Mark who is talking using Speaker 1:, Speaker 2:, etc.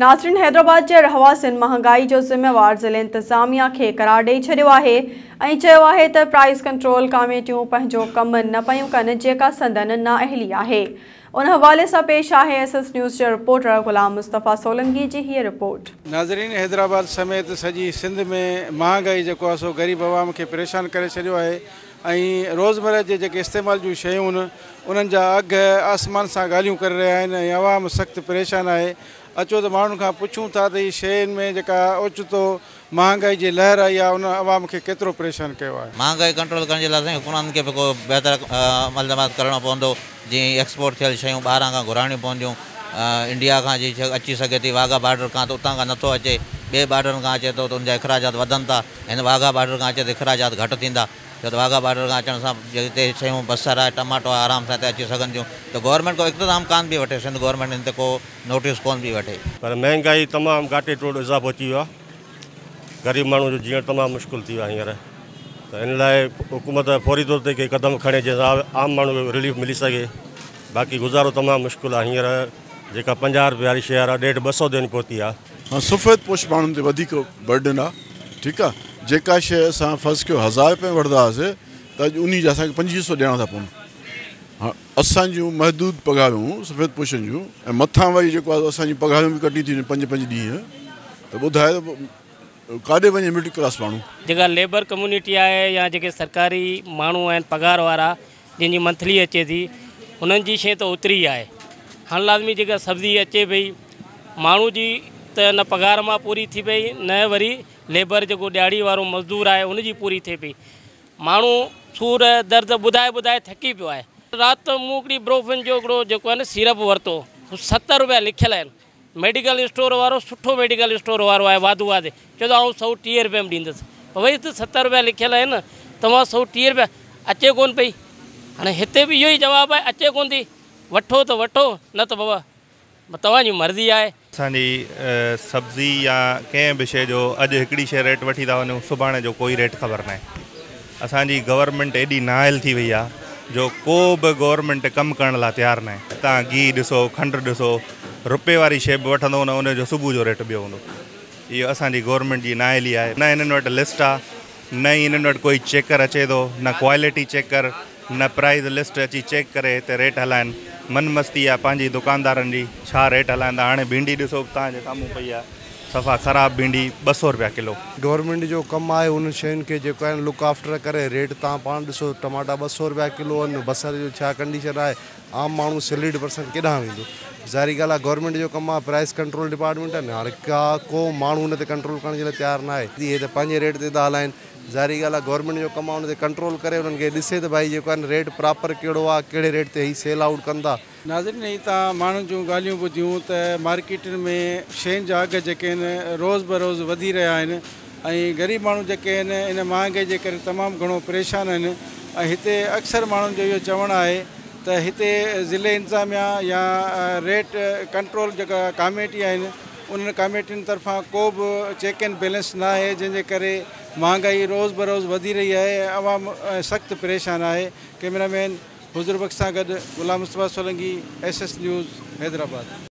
Speaker 1: ناظرين حيدرآباد جي رهواسين مهانگائي جو ذميوار ضلعي انتظاميا کي قرار ڏئي ڇڏيو آهي ۽ چيو آهي ته پرائس ڪنٽرول ڪاميٽيون پنهنجو ڪم نه پيون ڪن جيڪا سندن نااهلي آهي. ان حوالي سان پيش آهي ايس ايس نيوز جي رپورٽر غلام مصطفيٰ سولنگي جي هيء رپورٽ.
Speaker 2: ناظرين حيدرآباد سميت سڄي سنڌ ۾ مهانگائي جيڪو آهي سو غريب عوام کي پريشان ڪري ڇڏيو آهي ۽ روزمره جي جيڪي استعمال جون شيون آهن انهن جا اگهه آسمان سان ڳالهيون ڪري رهيا آهن ۽ عوام سخت پريشان آهي. اچو ته ماڻهن کان پڇون ٿا ته هي شين ۾ جيڪا اوچتو مهانگائي جي لهر آئي آهي ان عوام کي ڪيترو پريشان ڪيو آهي.
Speaker 3: مهانگائي ڪنٽرول ڪرڻ جي لاء سائين حڪمرانن کي به ڪو بهتر عمل درآمد ڪرڻو پوندو جيئن هي ايڪسپورٽ ٿيل شيون ٻاهران کان گهرائڻيون پونديون انڊيا کان جي شيء اچي سگهي ٿي واگها بارڊر کان ته اتان کان نٿو اچي ٻئي بارڊرن کان اچي ٿو ته ان جا اخراجات وڌن ٿا هن واگها بارڊر کان اچي ته اخراجات گهٽ ٿيندا ڇو ته واگها بارڊر کان اچڻ سان جتي شيون بصر آهي ٽماٽو آهي آرام سان هتي اچي سگهن ٿيون ته گورنمينٽ ڪو اقدام ڪانه پئي وٺي سنڌ گورنمينٽ هن تي ڪو نوٽيس ڪونه پئي وٺي.
Speaker 4: پر مهنگائي تمام ڳاٽي ٽوڙ اضافو اچي ويو آهي غريب ماڻهو جو جيئڻ تمام مشڪل ٿي ويو آهي هينئر ته ان لاء حڪومت فوري طور تي ڪي قدم کڻي جنهن سان عام ماڻهو کي رليف ملي سگهي باقي گذارو تمام مشڪل آهي هينئر جيڪا 50 روپيه واري شيء آهي ڏيڍ ٻه سئو تي وڃي پهتي آهي.
Speaker 5: هاڻ سفيد پوش ماڻهن تي وڌيڪ برڊن آ ٺيڪ آ جيڪا شيء اسان فرض ڪيو هزار روپيه ۾ وٺندا هئاسي ته اڄ انهي جا اسان کي 25 سئو ڏيڻا ٿا پون هاڻ اسان جون محدود پگهارون سفيد پوشن جون ۽ مٿان وري جيڪو آ اسان جون پگهارون به ڪٽي ٿي وڃن پنج پنج ڏينهن ته ٻڌايو ته ڪاڏي وڃي مڊل ڪلاس ماڻهو.
Speaker 6: جيڪا ليبر ڪميونٽي آهي يا جيڪي سرڪاري ماڻهو آهن پگهار وارا جن جي منٿلي اچي ٿي انهن جي شيء ته اوتري ئي آهي. هاڻ لازمي جيڪا سبزي اچي پئي ماڻهو جي ته نه پگهار مان پوري ٿي پئي نه وري ليبر جيڪو ڏهاڙي وارو مزدور آهي ان جي پوري ٿئي پئي. ماڻهو سور درد ٻڌائي ٻڌائي ٿڪي پيو آهي. رات مون هڪڙي بروفن جو هڪڙو جيڪو آهي نه سيرپ ورتو 70 روپيا لکيل آهن. ميڊيڪل اسٽور وارو سٺو ميڊيڪل اسٽور وارو آهي واڌو واڌي چئي ٿو آئون 130 روپيه ۾ ڏيندس پر ڀئي هت 70 روپيا لکيل آهن توهان 130 روپيا اچي ڪونه پئي هاڻي هتي به اهو ئي جواب آهي اچي ڪونه ٿي وٺو ته وٺو نه ته بابا توهان جي مرضي آهي.
Speaker 7: اسان جي سبزي يا ڪنهن به شيء جو اڄ هڪڙي شيء ريٽ وٺي ٿا وڃون سڀاڻي جو ڪوئي ريٽ خبر ناهي اسان جي گورنمينٽ ايڏي نااهل ٿي وئي آهي جو ڪو به گورنمينٽ ڪم ڪرڻ لاء تيار ناهي توهان گيهه ڏسو کنڊ ڏسو رپئي واري شيء به وٺندو نه ان جو صبح جو ريٽ ٻيو هوندو اهو اسان جي گورنمينٽ جي نااهلي آهي نه هنن وٽ لسٽ آهي نه ئي هنن وٽ ڪوئي چيڪر اچي ٿو نه ڪوالٽي چيڪر نه پرائز لسٽ اچي چيڪ ڪري هتي ريٽ هلائن من مستي آهي پنهنجي دڪاندارن جي ڇا ريٽ هلائن ٿا هاڻي ڀينڊي ڏسو توهان جي سامهون پئي آهي صفا خراب ڀينڊي 200 رپيا ڪلو.
Speaker 8: گورنمينٽ جو ڪم آهي انهن شين کي جيڪو آهي لڪ آفٽر ڪري ريٽ توهان پاڻ ڏسو ٽماٽا 200 رپيا ڪلو آهن بصر جو ڇا ڪنڊيشن آهي عام ماڻهو سيلريڊ پرسن ڪيڏانهن ويندو ظاهري ڳالهه آهي گورنمينٽ جو ڪم آهي پرائس ڪنٽرول ڊپارٽمينٽ آهي نه هاڻي ڪا ڪو ماڻهو ان تي ڪنٽرول ڪرڻ جي لاء تيار نه آهي اهي ته پنهنجي ريٽ تي ٿا هلائين ظاهري ڳالهه آهي گورنمينٽ جو ڪم آهي ان تي ڪنٽرول ڪري انهن کي ڏسي ته ڀائي جيڪو آهي نه ريٽ پراپر ڪهڙو آهي ڪهڙي ريٽ تي هي سيل آئوٽ ڪن ٿا.
Speaker 2: ناظرين هي توهان ماڻهن جون ڳالهيون ٻڌيون ته مارڪيٽن ۾ شين جا اگهه جيڪي آهن روز بروز وڌي رهيا آهن ۽ غريب ماڻهو جيڪي آهن ان مهانگائي جي ڪري تمام گهڻو پريشان آهن ۽ هتي اڪثر ماڻهن جو اهو چوڻ آهي ته هتي ضلعي انتظاميا يا ريٽ ڪنٽرول جيڪا ڪاميٽي آهن انهن ڪاميٽين طرفان ڪو به چيڪ اينڊ بيلنس نه آهي جنهن جي ڪري مهانگائي روز بروز وڌي رهي آهي ۽ عوام سخت پريشان آهي. ڪئميرا مين حضور بخش سان گڏ Ghulam Mustafa Solangi, S S news, Hyderabad.